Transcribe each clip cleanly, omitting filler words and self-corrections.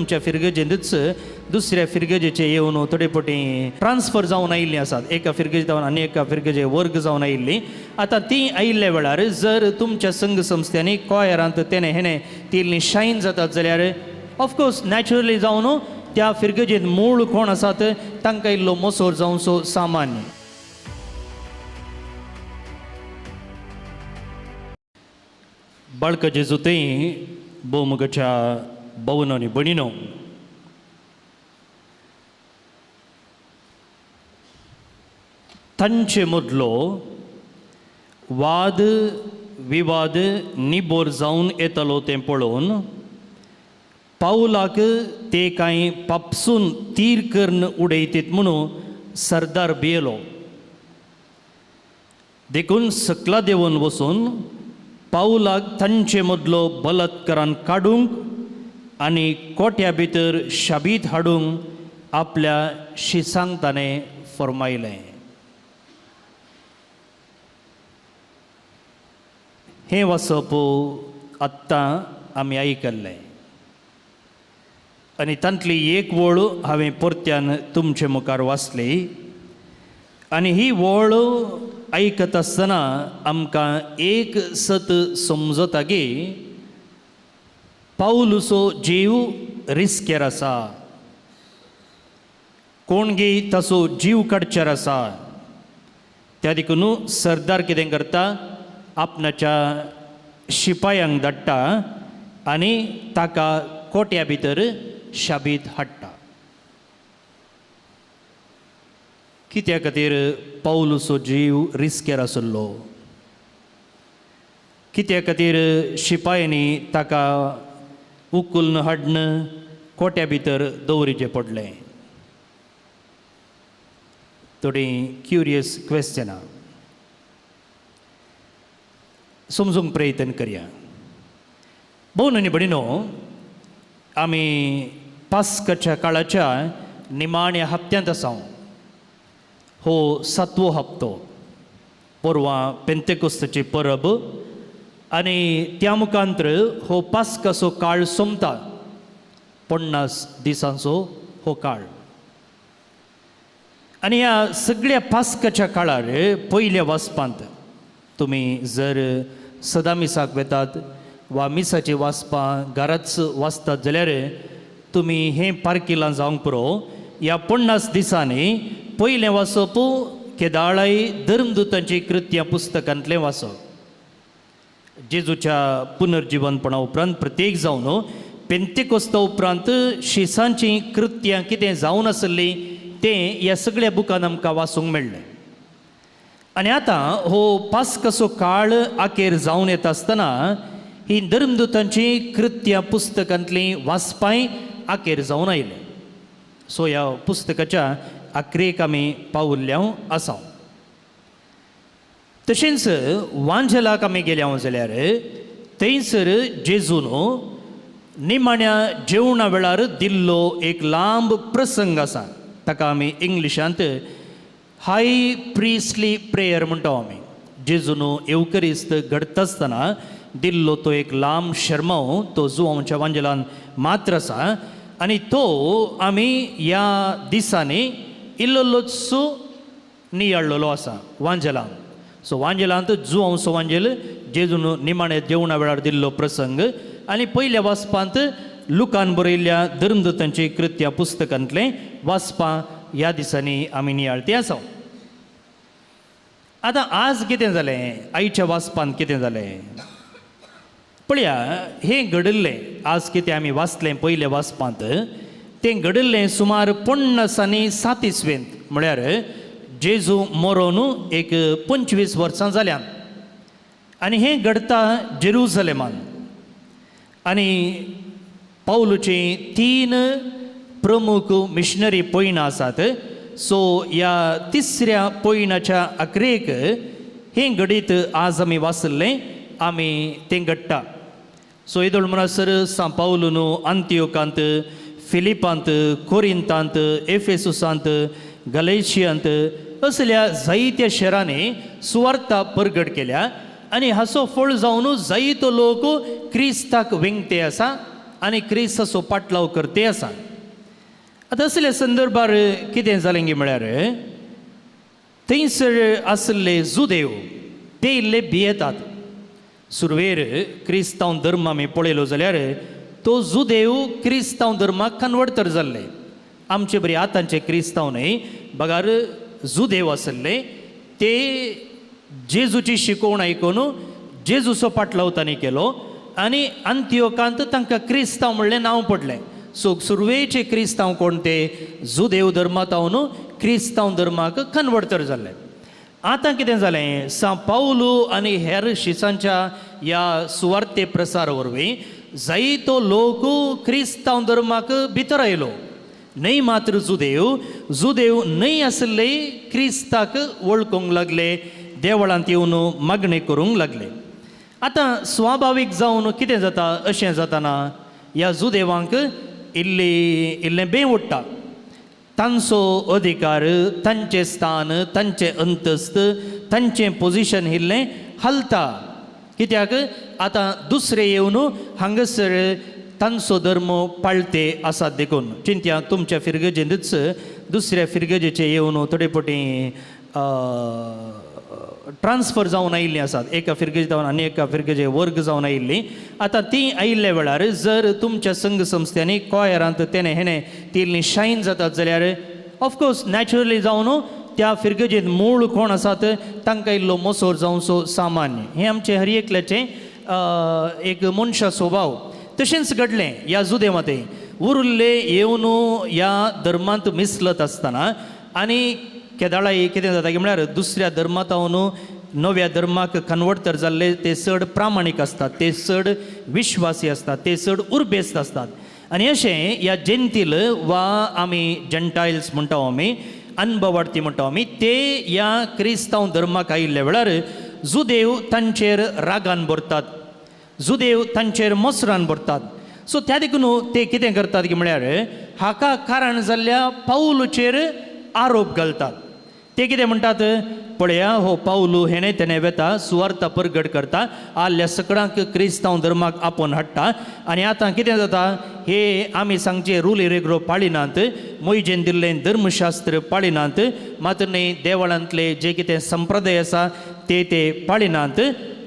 तुमच्या फिरगजेंतूच दुसऱ्या फिरगजेचे येवन थोडे फावटी ट्रान्सफर जावन आयिल्लीं आसात. एका फिरगजे जावन आनी एका फिरगजे वर्ग जावन आयिल्लीं. आतां ती आयिल्ल्या वेळार जर तुमच्या संघ संस्थ्यांनी कॉयरांत तेणे हेणे ती इल्ली शायन जातात जाल्यार ऑफकोर्स नॅचरली जावन त्या फिरगजेंत मूळ कोण आसात तांकां इल्लो मोसोर जावचो सामान्य. बाळका जेजू थंय भोवमुखाच्या भवनो आनी भणिनो तांचे मदलो वाद विवाद निबोर जावन येतालो तें पळोवन पावलाक ते कांय पापसून तीर करून उडयतीत म्हणून सरदार भियेलो. देखून सकला देंवन वचून पावलाक तांचे मदलो बलात्कारान काडूंक आनी कोट्या भितर शाबीत हाडूंक आपल्या शिसांक ताणें फर्मायलें. हें वाचप आत्तां आमी आयकल्लें आनी तांतली एक वळ हांवें परत्यान तुमचे मुखार वाचली आनी ही वळ आयकत आसतना आमकां एक सत समजता की पावलूचो जीव रिस्केर आसा, कोणगी ताचो जीव काडचेर आसा. त्या देखून सरदार कितें करता, आपणाच्या शिपायांक धाडटा आनी ताका कोट्या भितर शाबीत हाडटा. कित्या खातीर पावलूचो जीव रिस्केर आशिल्लो, कित्या खातीर शिपायांनी ताका उखलून हाडून कोट्या भितर दवरिचें पडलें? थोडीं क्युरियस क्वेश्चनां समजूंक प्रयत्न करया. भोवन आनी भयणीनो, आमी पास्काच्या काळाच्या निमाण्या हप्त्यांत आसा. हो सातवो हप्तो, परवां पेंतेकोस्ताची परब आनी त्या मुखांत्र हो पास्काचो काळ सोंपता. 50 दिसांचो हो काळ. आनी ह्या सगळ्या पास्काच्या काळार पयल्या वाचपांत तुमी जर सदां मिसाक वेतात वा मिसाची वाचपां घराच वाचतात जाल्यार तुमी हें पारकिलां जावंक पुरो. ह्या 50 दिसांनी पयलें वाचप केदाळाय धर्मदूतांची कृत्यां पुस्तकांतलें वाचप. जेजूच्या पुनर्जिवनपणा उपरांत प्रत्येक जावन पेंतेकोस्ता उपरांत शिसांचीं कृत्यां कितें जावन आसलीं तें ह्या सगळ्या बुकान आमकां वाचूंक मेळ्ळें. आनी आतां हो पास्काचो काळ अखेर जावन येता आसतना ही धर्मदूतांची कृत्यां पुस्तकांतलीं वाचपांय अखेर जावन आयलें. सो ह्या पुस्तकाच्या आखरेक आमी पावुल्ल्या आसा. तशेंच वांजेलाक आमी गेल्या जाल्यार थंयसर जेजून निमाण्या जेवणा वेळार दिल्लो एक लांब प्रसंग आसा. ताका आमी इंग्लिशांत हाय प्रिस्टली प्रेयर म्हणटा. आमी जेजून येवकरिस्त घडता आसतना दिल्लो तो एक लांब शर्माव तो जुवांच्या वांजेलान मात्र आसा आनी तो आमी ह्या दिसांनी इल्लोसो नियाळ्ळलो आसा वांजेलान. सो वांजेलांत जुवांचो वांजेल जेजून निमाणे जेवणा वेळार दिल्लो प्रसंग आनी पयल्या वाचपांत लुकान बरयल्ल्या धर्मदूतांची कृत्या पुस्तकांतलें वाचपां ह्या दिसांनी आमी नियाळती आसा. आतां आज कितें जालें, आयच्या वाचपांत कितें जालें पळया. हें घडिल्लें आज कितें आमी वाचलें पयल्या वाचपांत तें घडिल्लें सुमार 50 आनी 7 इसवेंत, म्हळ्यार जेजू मरोन एक 25 वर्सां जाल्यान. आनी हें घडटा जेरुजलेमान. आनी पावलूचीं 3 प्रमुख मिशनरी पयणां आसात. सो ह्या तिसऱ्या पयणाच्या अखरेक हें घडीत आज आमी वाचल्लें आमी तें घडटा. सो येदोळ म्हणसर सांव पावलून आंतियोकांत, फिलिपांत, कोरिंतांत, एफेसुसांत, गलेशियांत असल्या जायत्या शहरांनी सुवार्ता परगट केल्या आनी हाचो फळ जावन जायतो लोक क्रिस्ताक वेंगते आसा. आनी क्रिस्ताचो पाटलाव करते आसा. आतां असल्या संदर्भार कितें जालें गी म्हळ्यार थंयसर आशिल्ले जुदेव ते इल्ले भियेतात. सुरवेर क्रिस्तांव धर्म आमी पळयलो जाल्यार तो जुदेव क्रिस्तांव धर्माक कन्वर्ट तर जाल्ले. आमचे बरी आतांचे क्रिस्तांव न्हय, बगार जुदेव आशिल्ले ते जेजूची शिकवण आयकून जेजूचो पाटलाव तांणी केलो आनी अंत्योकांत तांकां क्रिस्तांव म्हणलें नांव पडलें. सो सुरवेचे क्रिस्तांव कोण ते जुदेव धर्मांत क्रिस्तांव धर्माक कन्वर्ट तर जाल्ले. आतां कितें जालें, सां पावलू आनी हेर शिसांच्या ह्या सुवार्ते प्रसार वरवीं जायतो लोक क्रिस्तांव धर्माक भितर आयलो. न्हय मात्र जुदेव, जुदेव न्हय आशिल्ले क्रिस्ताक वळखूंक लागले, देवळांत येवन मागणी करूंक लागले. आतां स्वाभावीक जावन कितें जाता, अशें जाताना ह्या जुदेवांक इल्ली इल्लें बें उडटा. तांचो अधिकार, तांचें स्थान, तांचें अंतस्त, तांचें पोजिशन इल्लें हालता. कित्याक आतां दुसरे येवन हांगासर तांचो धर्म पाळते आसात देखून. चिंत्या तुमच्या फिरगजेंतूच दुसऱ्या फिरगजेचे येवन थोडे फावटी ट्रान्सफर जावन आयिल्लीं आसात, एका फिरगजे जावन आनी एका फिरगजे वर्ग जावन आयिल्लीं. आतां तीं आयिल्ल्या वेळार जर तुमच्या संघ संस्थ्यांनी कॉयरांत तेणें हेणें ती इल्लीं शायन जातात जाल्यार ऑफकोर्स नॅचरली जावन त्या फिरगजेंत मूळ कोण आसात तांकां इल्लो मोसोर जावचो सामान्य. हें आमचें हर एकल्याचें एक मनशा स्वभाव. तशेंच घडलें ह्या जुदेवांतय. उरिल्ले येवन ह्या धर्मांत मिसलत आसतना आनी केदाळाय कितें जाता की म्हळ्यार दुसऱ्या धर्मांत नव्या धर्माक कन्वर्ट तर जाल्ले ते चड प्रामाणीक आसतात, ते चड विश्वासी आसतात, ते चड उर्बेस्त आसतात. आनी अशें ह्या जेंतील वा आमी जेंटायल्स म्हणटा आमी, अनभवार्थी म्हणटा आमी, ते ह्या क्रिस्तांव धर्माक आयिल्ल्या वेळार जुदेव तांचेर रागान भरतात, जुदेव तांचेर मोसरान भरतात. सो त्या देखून ते कितें करतात की म्हळ्यार हाका कारण जाल्ल्या पावलूचेर आरोप घालतात. ते कितें म्हणटात, पळया हो पावलू हेणें तेणें वेता सुवार्ता परगट करता, आल्ल्या सगळ्यांक क्रिस्तांव धर्माक आपोवन हाडटा आनी आतां कितें जाता, हे आमी सांगचे रुली रेग्रो पाळिनात, मोयजेन दिल्लें धर्मशास्त्र पाळिनात, मात्र न्हय देवळांतले जे कितें संप्रदाय आसा ते ते पाळिनात.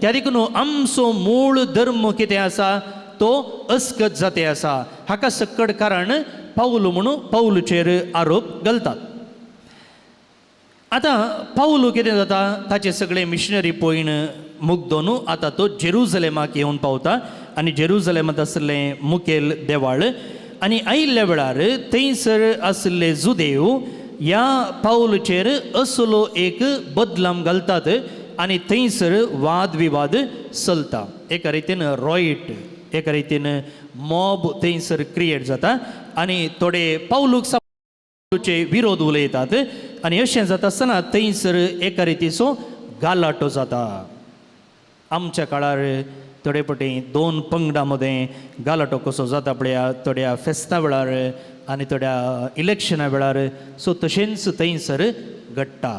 त्या देखून आमचो मूळ धर्म कितें आसा तो अस्कत जाते आसा. हाका सक्कड कारण पावलू म्हणून पावलूचेर आरोप घालतात. आतां पावलू कितें जाता, ताचे सगळे मिशनरी पॉयण मुग्दोन आतां तो जेरुजलेमाक येवन पावता आनी जेरुजलेमांत आशिल्लें मुखेल देवाळ आनी आयिल्ल्या वेळार थंयसर आशिल्ले जुदेव ह्या पावलूचेर असलो एक बदलाम घालतात आनी थंयसर वाद विवाद चलता. एका रितीन रॉयट, एका रितीन मॉब थंयसर क्रिएट जाता आनी थोडे पावलूक चे विरोध उलयतात आनी अशें जाता आसतना थंयसर एका रितीचो गालाटो जाता. आमच्या काळार थोडे फावटी दोन पंगडां मदें गालाटो कसो जाता पळया, थोड्या फेस्ता वेळार आनी थोड्या इलेक्शना वेळार. सो तशेंच थंयसर घडटा.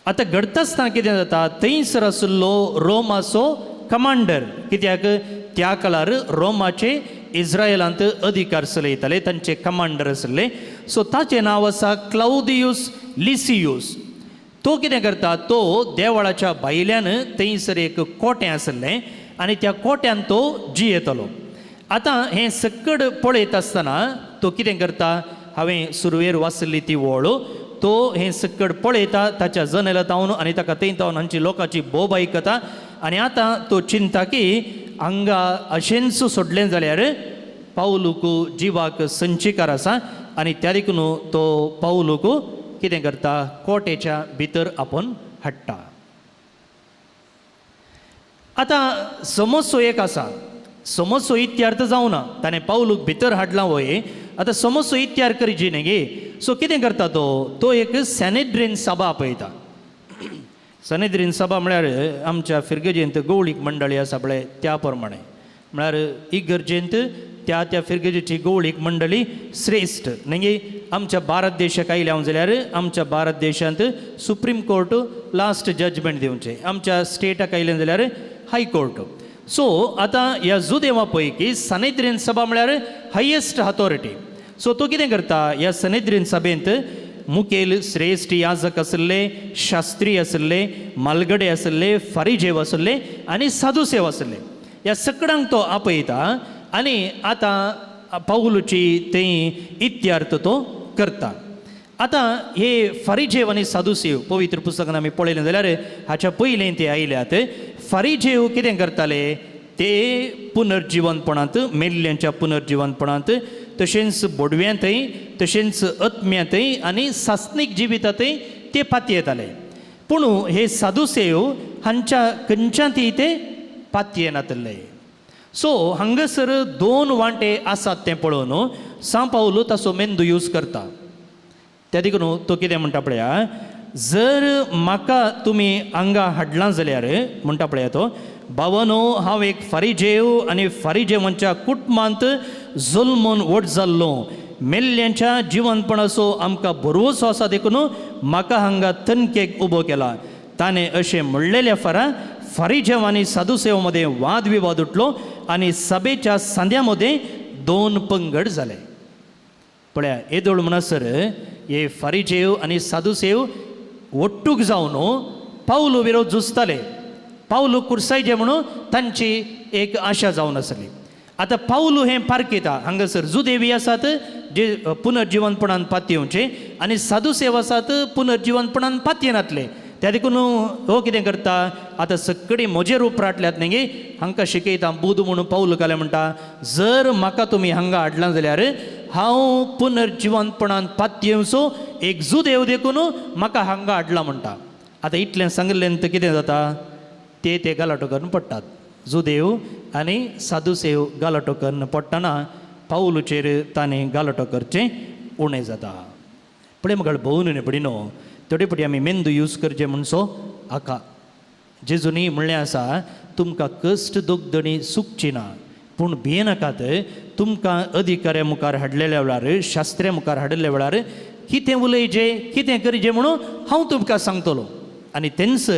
आतां घडटा आसतना कितें जाता, थंयसर आशिल्लो रोमाचो कमांडर, कित्याक त्या काळार रोमाचे इस्रायलांत अधिकार चलयताले, तांचे कमांडर आशिल्ले. सो ताचें नांव आसा क्लावदियूस लिसियूस. तो कितें करता, तो देवळाच्या भायल्यान थंयसर एक कोटें आशिल्लें आनी त्या कोट्यान तो जियेतलो. आतां हें सक्कड पळयत आसतना तो कितें करता, हांवें सुरवेर वाचिल्ली ती वळ, तो हें सक्कड पळयता ताच्या जनेला तावन आनी ताका थंय तावन हांची लोकांची बोब आयकता आनी आतां तो चिंता की हांगा अशेंच सोडलें जाल्यार पावलूक जिवाक संचिकार आसा आनी त्या देखून तो पावलूक कितें करता, कोटेच्या भितर आपोवन हाडटा. आतां समस्यो एक आसा, समस्यो इत्यार्थ जावना, ताणें पावलूक भितर हाडला वय. आतां समस्यो इत्यार करची न्ही गे. सो कितें करता तो, तो एक सॅनेड्रीन सभा आपयता. सनेद्रीन सभा म्हळ्यार आमच्या फिरगजेंत गवळीक मंडळी आसा पळय त्या प्रमाणे, म्हळ्यार इगर्जेंत त्या त्या फिरगजेची गवळीक मंडळी श्रेश्ठ न्ही. आमच्या भारत देशाक आयले हांव जाल्यार आमच्या भारत देशांत सुप्रीम कोर्ट लास्ट जजमेंट दिवचें, आमच्या स्टेटाक आयलें जाल्यार हायकोर्ट. सो आतां ह्या जुदेवा पैकी सनेद्रीन सभा म्हळ्यार हायेस्ट अथॉरिटी. सो तो कितें करता, ह्या सनेद्रीन सभेंत मुखेल श्रेश्ठ याजक आशिल्ले, शास्त्री आशिल्ले, मालगडे आशिल्ले, फारिजेव आशिल्ले आनी साधुसेव आशिल्ले. ह्या सगळ्यांक तो आपयता आनी आतां पावलूची थंय इत्यार्थ तो करता. आतां हे फारिजेव आनी साधुसेव पवित्र पुस्तकान आमी पळयलें जाल्यार हाच्या पयलें ते आयल्यात. फारिजेव कितें करताले, ते पुनर्जिवनपणांत, मेल्ल्यांच्या पुनर्जिवनपणांत, तशेंच बोडव्यांतय, तशेंच आत्म्यांतय आनी सासणीक जिवितांतय ते पातयेताले. पूण हे साधुसेव हांच्या खंयच्यांतय ते पातयेनातले. सो हांगासर दोन वांटे आसात तें पळोवन सांव पावलो ताचो मेंदू यूज करता. त्या देखून तो कितें म्हणटा पळया, जर म्हाका तुमी हांगा हाडलां जाल्यार म्हणटा पळया तो, बाबानो हांव एक फारिजेव आनी फारिजेवांच्या कुटुंबांत जल्मून व्हड जाल्लो, मेल्ल्यांच्या जिवनपणाचो आमकां भरवसो आसा देखून म्हाका हांगा तनकेक उबो केला. ताणें अशें म्हणलेल्या फारा फारिजेव आनी साधुसेव मदें वादविवाद उठलो आनी सभेच्या सांद्या मदें दोन पंगड जाले. पळया येदोळ म्हणसर हे फारिजेव आनी साधुसेव ಒಟ್ಟುಗ್ जावन पावलो विरोध झुजताले. पावलो कुर्सायचे म्हणून तांची एक आशा जावन आसली. आतां पावलू हें पारखेता हांगासर जुदेवी आसात जे पुनर्जिवनपणान पातयेवचे आनी साधुसेव आसात पुनर्जिवनपणान पातयेनातले. त्या देखून हो कितें करता, आतां सगळीं म्हजेर उपराटल्यात न्ही गे, हांकां शिकयता बुद म्हणून पावल घालें म्हणटा, जर म्हाका तुमी हांगा हाडलां जाल्यार हांव पुनर्जिवनपणान पातयेवचो एक जुदेव देखून म्हाका हांगा हाडला म्हणटा. आतां इतलें सांगिल्लें तर कितें जाता, ते ते गलाटो करून पडटात. जुदेव आनी साधुसेव गलाटो करून पडटना पावलूचेर ताणें गलाटो करचें उणें जाता. पळय मगळ भोवन न्ही पडिनो थोडे फावटी आमी मेंदू यूज करचे म्हणसो आका. जेजूनी म्हणलें आसा, तुमकां कश्ट दोगदणी सुकची ना, पूण भियेनाकात. तुमकां अधिकाऱ्या मुखार हाडलेल्या वेळार, शास्त्र्या मुखार हाडिल्ल्या वेळार कितें उलयचें कितें करचें म्हणून हांव तुमकां सांगतलो. आनी तेंच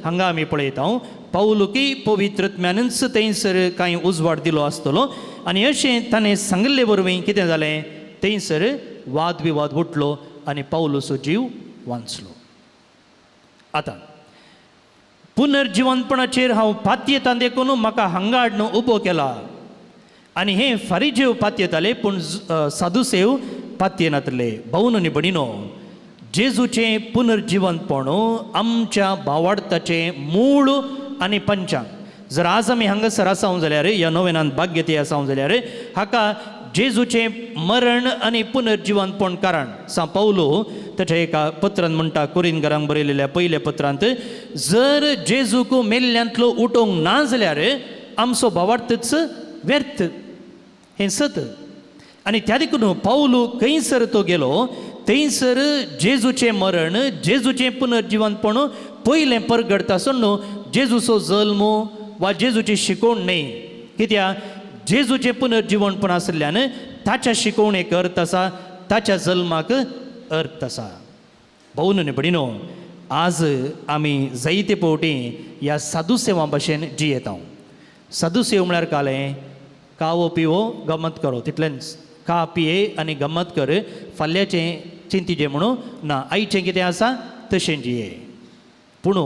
हांगा आमी पळयता, पावलुकी पवित्रत्म्यानूच थंयसर कांय उजवाड दिलो आसतलो. आनी अशें ताणें सांगिल्ले वरवीं कितें जालें, थंयसर वादविवाद उठलो आनी पावलूचो जीव वांचलो. आतां पुनर्जिवनपणाचेर हांव पातयेता देखून म्हाका हांगा हाडून उबो केला. आनी हे फारिजेव पातयेताले पूण साधुसेव पातयेनातले. भावन आनी भणिनो, जेजूचें पुनर्जिवनपण आमच्या भावार्थाचें मूळ आनी पंचांग. जर आज आमी हांगासर आसाव जाल्यार, ह्या नोवेनांत भाग्यते आसाव जाल्यार, हाका जेजूचें मरण आनी पुनर्जिवनपण कारण. सांव पावलो ताच्या एका पत्रान म्हणटा, कोरिनगरांक बरयलेल्या पयल्या पत्रांत, जर जेजूक मेल्ल्यांतलो उठोवंक ना जाल्यार आमचो भावार्थच व्यर्थ. हें सत. आनी त्या देखून पावलो खंयसर तो गेलो थंयसर जेजूचें मरण, जेजूचें पुनर्जिवनपण पयलें परगडटा सोडून जेजूचो जल्म वा जेजूची शिकवण न्हय. कित्याक जेजूचें पुनर्जिवनपण आशिल्ल्यान ताच्या शिकवणेक अर्थ आसा, ताच्या जल्माक अर्थ आसा. भोवन न्ही भणिनो, आज आमी जायते फावटी ह्या साधुसेवां भाशेन जियेता. साधुसेव म्हळ्यार कालें कावो पिवो गमत करो, तितलेंच. का पिये आनी गमत कर, फाल्यांचें चिंतीचें म्हणून ना, आयचें कितें आसा तशें जिये. पूण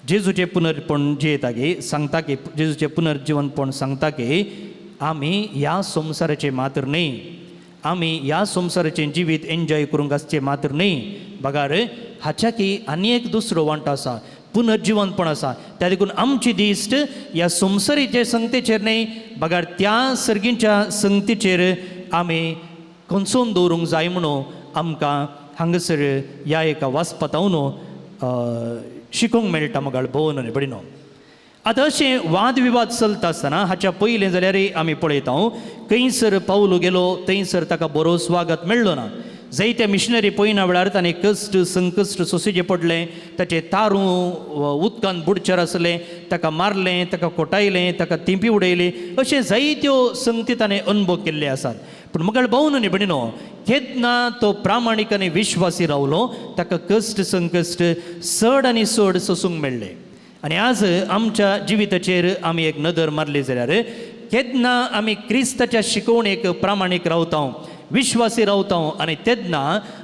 जेजूचें पुनर्पण जियेता की सांगता की जेजूचें पुनर्जिवनपण सांगता की आमी ह्या संवसाराचें मात्र न्हय, आमी ह्या संवसाराचें जिवीत एन्जॉय करूंक आसचें मात्र न्हय, बगार हाच्या की आनी एक दुसरो वांटो आसा, पुनर्जिवनपण आसा. त्या देखून आमची दिश्ट ह्या संवसारीचे संगतेचेर न्हय, बगार त्या सर्गींच्या संगतीचेर आमी खंचोवन दवरूंक जाय म्हणून आमकां हांगासर ह्या एका वाचपातावन शिकूंक मेळटा मगाळ भोवन आनी भणिनो. आतां अशें वादविवाद चलता आसतना हाच्या पयलें जाल्यार आमी पळयता, खंयसर पावलो गेलो थंयसर ताका बरो स्वागत मेळ्ळो ना. जायते मिशनरी पळयना वेळार ताणें कश्ट संकश्ट सोंसचें पडलें. ताचें तारूं उदकान बुडचेर आसलें, ताका मारलें, ताका कोटायलें, ताका तिंपी उडयली, अशें जायत्यो संगती ताणें अनुभव केल्ले आसात. पूण मगाळ भोवन आनी भणिनो, केन्ना तो प्रामाणीक आनी विश्वासी रावलो, ताका कश्ट संकश्ट चड आनी चड सोंसूंक मेळ्ळें. आनी आज आमच्या जिविताचेर आमी एक नदर मारली जाल्यार केन्ना आमी क्रिस्ताच्या शिकवणेक प्रामाणीक रावता, विश्वासी रावता आनी तेन्ना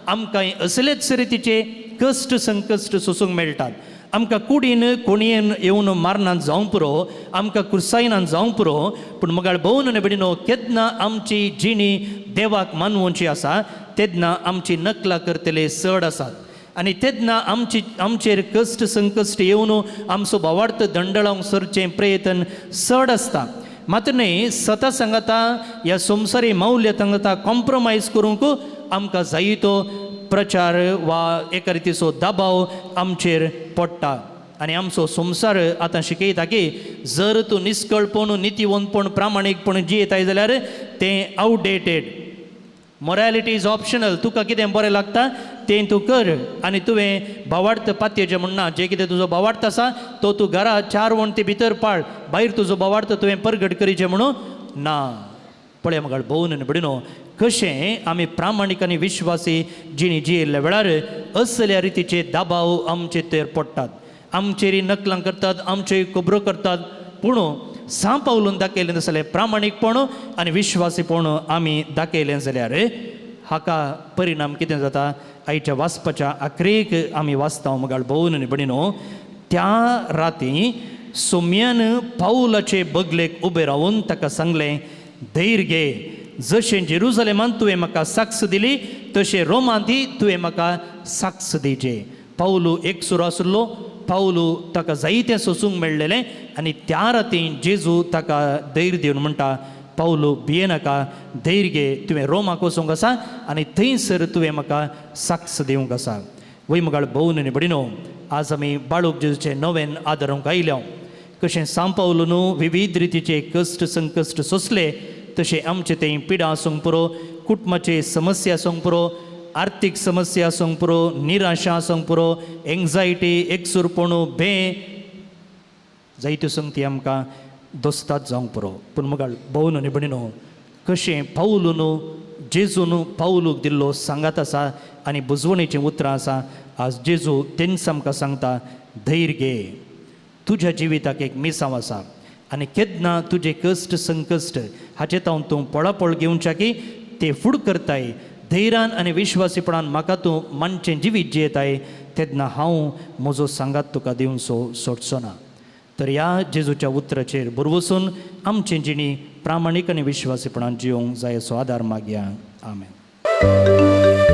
आमकां असलेच रितीचे कश्ट संकश्ट सोसूंक मेळटात. आमकां कुडीन कोणयेन येवन मारनात जावंक पुरो, आमकां कुर्सायनात जावंक पुरो, पूण मगाळ भोवन आनी भयणीनो केन्ना आमची जिणी देवाक मानवची आसा तेन्ना आमची नकला करतले चड आसात आनी तेन्ना आमची आमचेर कश्ट संकश्ट येवन आमचो भावार्थ दंडळावंक सरचें प्रयत्न चड आसता. मात्र न्हय सता सांगाता ह्या संवसारी मौल्य सांगाता कॉम्प्रोमायज करूंक आमकां जायतो प्रचार वा एका रितीचो दबाव आमचेर पडटा. आनी आमचो संवसार आतां शिकयता की जर तूं निस्कळपण नितीवंतपण प्रामाणीकपण जियेताय जाल्यार तें आवटडेटेड. Morality is optional. तुका कितें बरें लागता तें तूं कर आनी तुवें भावार्थ पातयेचें म्हण ना, जें कितें तुजो भावार्थ आसा तो तूं घरा चार वण्टी भितर पाळ, भायर तुजो भावार्थ तुवें परगट करीचें म्हणून ना. पळय मगाळ भोवन आनी भयणीनो कशें आमी प्रामाणीक आनी विश्वासी जिणी जियेल्ल्या वेळार असल्या रितीचे दबाव आमचे तेर पडटात, आमचेर नकलां करतात, आमच्यो खबरो करतात. पूण सां पावलून दाखयलें जाल्यार प्रामाणीकपण आनी विश्वासीपण आमी दाखयलें जाल्यार हाका परिणाम कितें जाता? आयच्या वाचपाच्या आखरेक आमी वाचता मगाळ भोवन आनी भयणीनो त्या राती सोम्यान पावलाचे बगलेक उबें रावन ताका सांगलें, धैर्य घे, जशें जेरुजलेमान तुवें म्हाका साक्ष दिली तशें रोमांतय तुवें म्हाका साक्ष दिवचे. पावलू एकसुरो आशिल्लो, पावलू ताका जायतें सोसूंक मेळ्ळेलें आनी त्या राती जेजू ताका धैर्य दिवन म्हणटा, पावलू भियेनाका, धैर्य घे, तुवें रोमाक वचूंक आसा आनी थंयसर तुवें म्हाका साक्ष दिवंक आसा. वय मगाळ भोवन आनी भयणीनो आज आमी बाळूक जेजूचें नवेन आदारूंक आयल्या. कशें सां पावलू न्हू विविध रितीचे कश्ट संकश्ट सोंसले तशें आमचे तें पिडा आसूंक पुरो, कुटुंबाचे समस्या आसूंक पुरो, आर्थीक समस्या आसूंक पुरो, निराशा आसूंक पुरो, एंग्जायटी, एकसूरपण, भंय जायत्यो संगती आमकां दोस्तात जावंक पुरो. पूण मगाळ भोवन आनी भयणीनो कशें पावलू न्हू जेजून पावलूक दिल्लो सांगात आसा आनी बुजवणेचीं उतरां आसा. आज जेजू तेंच आमकां सांगता, धैर्य घे, तुज्या जिविताक एक मिसांव आसा आनी केन्ना तुजे कश्ट संकश्ट हाचे तावन तूं पळापळ घेवच्या की ते फुड करताय धैर्यान आनी विश्वासीपणान म्हाका तूं मानचें जिवीत जियेताय तेन्ना हांव म्हजो सांगात तुका दिवचो सोडचो ना. तर ह्या जेजूच्या उतराचेर भरवसून आमचें जिणी प्रामाणीक आनी विश्वासीपणान जिवंक जाय असो आदार मागया. आमेन.